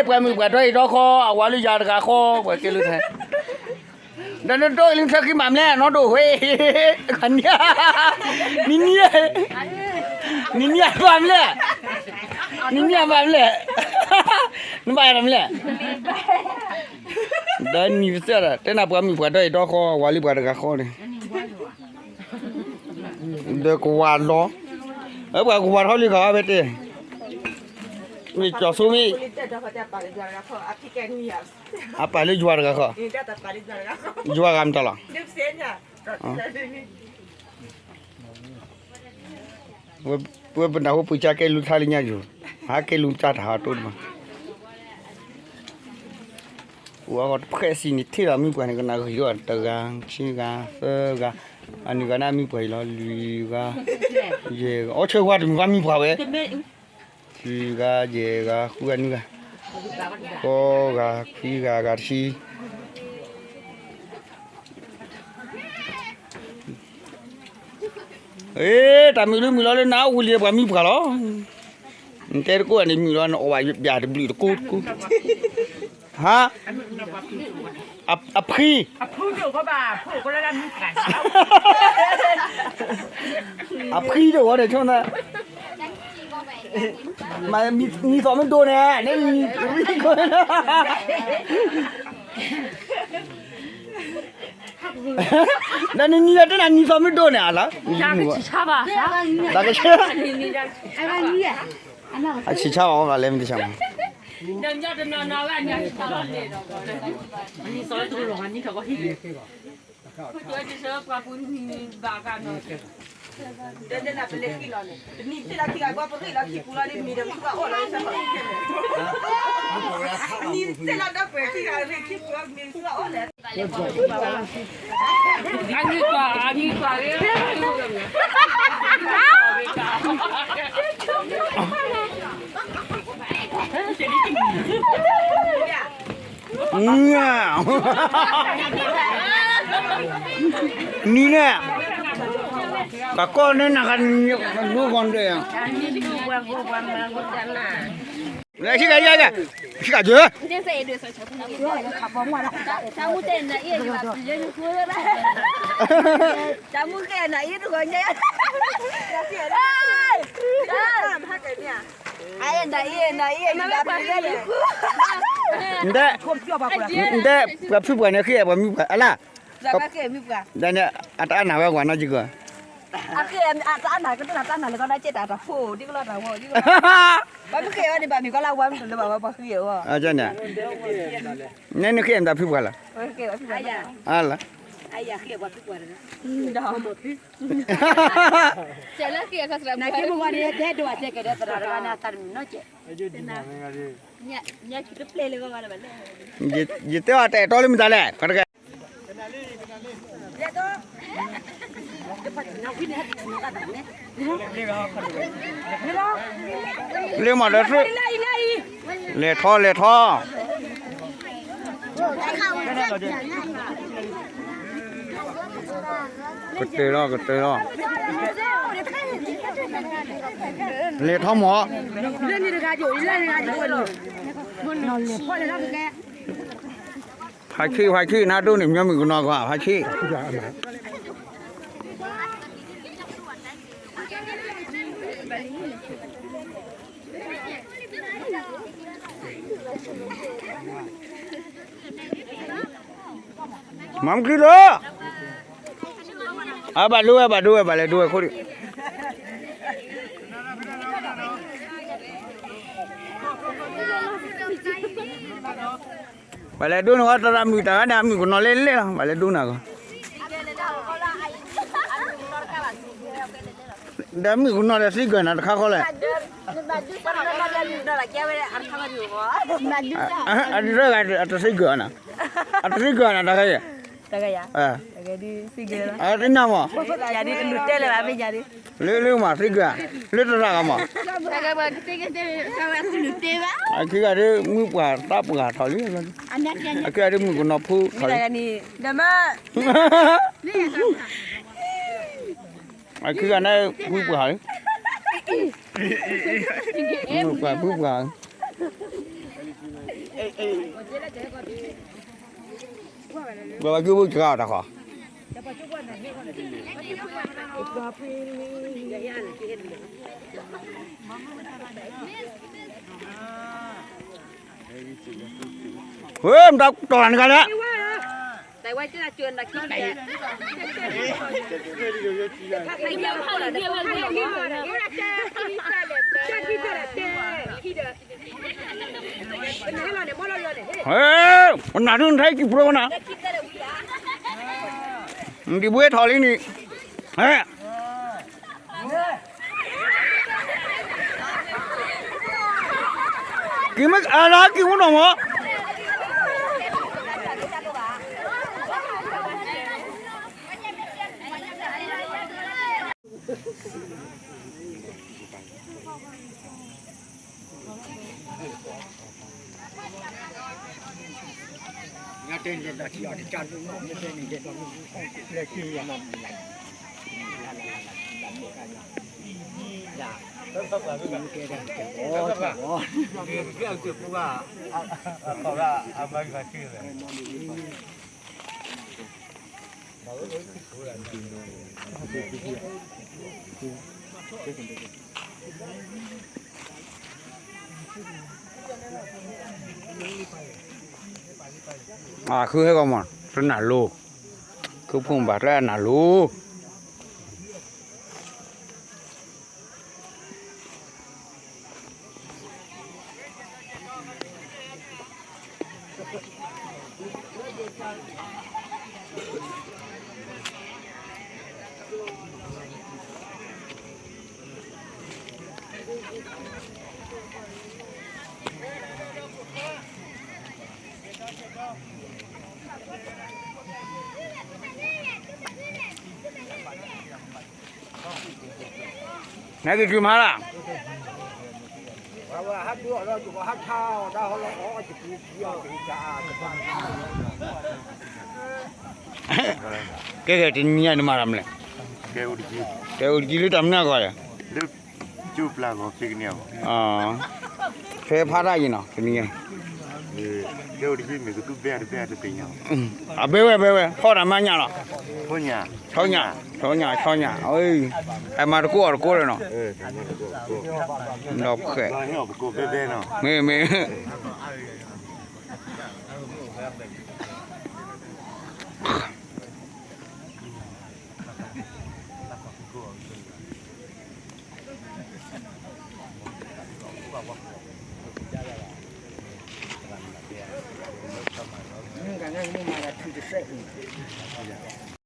ပှၤမုၣ်ပှၤထီအံၤဒီဃီ အဝၤလၢယၤတဂၤဃီ ပှၤကဲလၢထဲ ဒီးနဒိလံထၢဃံမၤမလဲၣ် နီၢ်ဒိၣ်ဝဲ နံၤနံၤ နံၤနံၤဘၣ်မလဲၣ် နံၤနံၤဘၣ်မလဲၣ် နဘၣ်ယၤတမလဲၣ် ဒီးနံၤပစၢ်ဒီး တဲနၤပှၤမုၣ်ပှၤထီအံၤဒီဃီ အဝၤလၢပှၤတဂၤဃီန့ၣ် ဒီးကဝၤလီၤ အပှၤကဝၤထီလံခီဖဲတဲ မ့ၢ်ကၠီၤဆိမ့ၢ် အပာ်လၢယွၤတဂၤဃီ ယွၤဂၤမတၤလီၤ ဝဲပနၢ်ဟူပှ့ၤကၢ်ကဲလူၤထါလၢညါယိၤ ဟးကဲလူၤတၢ်တဟးတိၢ်တမး အိၣ်အဂီၢ်တဖှဲးစံးန့ၣ် ထံၣ်လီၤမုၣ်ပှၢ်န့ၣ် ကနၣ်ဂ့ၤအီၤ တဂၤ ခံဂၤ သၢဂၤ အနုၤဂၤန့ၣ်မုၣ်ပှၢ်အံၤလီၤ လွံၢ်ဂၤ ယဲၢ်ဂၤ အိၣ်ဆၢဝါတမုၢ်ဂၤမုၣ်ပှၢ်ဝဲ လွံၢ်ဂၤ ယဲၢ်ဂၤ ဃုဂၤ နွံဂၤ ဃိးဂၤ ခွံဂၤ ဂၤတဆံ အ့ တၢ်မုာ်လၢမုာ်လီၤလၢနၤအိၣ်ဝံၤလံပှၤမုၣ်ပှၢ်လီၤ နတဲတကိးန့ၣ်မုာ်လီၤ နအီၣ်ဘၣ်ယပျၢ်တဘျုးတကိးတကိး ဟါ အဖှံ အဖှံတအိၣ်ဒီးဝဲဒီးဆိန မ့ၢ်နံၤသီမ့ၢ်ဒိၣ်န့ၣ် နနံၤ ဒီးနနံၤလၢတဲနၤနံၤသီမ့ၢ်ဒိၣ်န့ၣ် အလၢ တၢ်ကဆါဘၣ် တၢ်ကဆါ အဆံးဆါဘၣ်အီၤဘၣ်လဲၣ်မ့ၢ်တဆါမး နံၤန့ၣ် ကကီၢ်န့ၣ်နၤကနံၤဒိၣ်ကီၢ်ဒဲး ဆံကယဲၢ် ဆံကယဲၢ် နတဲ နတဲ ပှၤဖုပှၢ်န့ၣ်ဃ့ပှၤမုၣ်ပှၢ်အလၢ် ဒ်န့ၣ် အတၢ်အနၢ်ဝဲကွၢ်နီၢ်ကံကီၢ် န့ၣ်နဃ့မတၤဖုပှၢ်လၢ် ယတဲအီၤတၢ်အဲၣ်တီလၢမတၤလဲၣ် ကတကဲ လၢမၤဒီး လဲၤထီၣ်လဲၤထီၣ် ကတၢၢ်လီၤ ကတၢၢ်လီၤ လဲၤထီၣ်မး ဖါဆံး ဖါဆံး နါဒိၣ်န့ၣ် မ့ၢ်မုၣ်ကနီၤကွၢ် ဖါဆံး မၤမုၢ်ချံလီၤ အဘၣ်ဒိဝဲ ဘၣ်ဒိဝဲ ဘၣ်လဲၤဒိဝဲခိၣ်ဒံး ဘၣ်လဲၤဒိနဂီၢ် တၢ်မုာ်တၢ်ဂၤန့ၣ် အမုၣ်ကနီၤလဲၣ်လဲၣ်လီၤ ဘၣ်လဲၤဒိနဂီၢ် ဒီးမုၣ်ကနီၤဒီးသံကွၢ်နၤတခါဃီလဲၣ် အဒုးတဂၤအတသံကွၢ်နၤ အတသံကွၢ်နၤတခါယဲၢ် အတသံနၤမး လၢလၢမးသံကွၢ် လၢတရၣ်ဂၤမး အခံဂၤဒ်မုၣ်ပှၢ်သးပှၢ်ထီၣ်လံ အခံဂၤဒ်မုၣ်ကနီၤဖိထီၣ်လံ အခံဂၤန့ၣ်မုၣ်ပှၢ်လံ မုၣ်ပှၢ်မုၣ်ပှၢ် ဘၣ်ဘၣ်က့ၤဘိစှၤတၢ်ဃီ, ဝဲမတၤတီၢ်နဂၤလဲၣ်, ပနၢ်ဒုးနထဲကံၢ်ပျိဝဲနၤ, နဒံးဘှ့ထီၣ်လံန့ၣ်, ဟဲ, က့ၤမ့ၢ်အါလၢက့ၤမ့ၢ်နီၢ်မး, အဃုဟဲကီးမး တနၢ်လိၤ, ခုဖိဘၣ်တၢ်နၢ်လိၤ. နက့ၤတုၤမၤလၢ်, ကဲကဲ တနံၤညါနမၤတၢ်မနုၤလဲၣ်, ကဲအိၣ်တကံလၢတၢ်မနုၤအဂီၢ်လဲၣ်, ဖဲဖးတၢ်ယံၤနီၤ တနံၤညါ, အဘဲဝဲဘဲဝဲ ဖီၣ်တၢ်မၤညၣ်လီၤ, ဆီညၣ် ဆီညၣ် ဆီညၣ်, အမၤတကိးအီၤတကိးလၢနီၤ, ဒီးဖှဲး, မ့ၢ်မ့ၢ် မ့ၢ်ကနၣ်မ့ၢ်မၤဒီးထုတစဲးအံၤ